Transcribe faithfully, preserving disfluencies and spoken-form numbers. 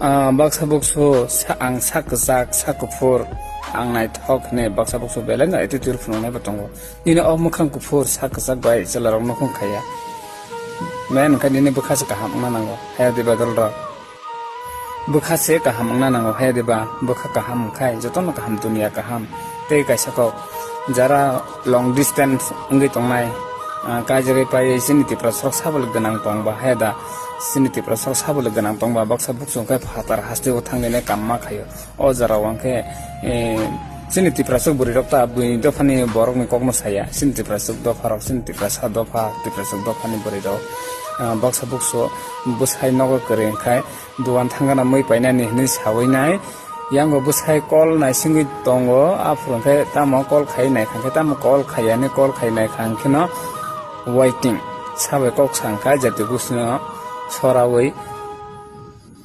Ah, baksa buksu sa-, ang sak kwchak, sak kuphur, ang naithok hinwi baksa buksu belai no attitude phunuknai bo tongo. Nini o mwkhang kuphur, sak kwchak bai chwla rok nukhung khaiya. Main wngkha nini bwkha se kaham wngna nango, haya diba dol rok. Bwkha se kaham wngna nango, haya diba bwkha kaham wngkhai jotono kaham, dunia kaham. Tei kaisa kok jara long distance wngwi tongnai, ah, kaijagwi pai chini Tiprasarok sabole gwnang tongba, haya da chini Tiprasarok sabole gwnang tongba baksa buksu wngkhe phatar hasteo thangwi nai kamma khaio. O jora o hwnkhe, eh, chini Tiprasuk bwrwi rok ta bwini dophani borokni kokno saya. Chini Tiprasuk dopha rok, chini Tiprasa dopha, Tiprasuk dophani bwrwi rok, ah, baksa buksu bwsai nogo kwrwi wngkhai duan thangana mui painani hinwi sawi nai. Yango bwsai call naisingwi tongo, aphuru hwnkhe tamo call khai nai kha khe tamo call khai yani, call khai nai kha hwnkhe no waiting sabai kok sa wngkha jati buksuno sorawi.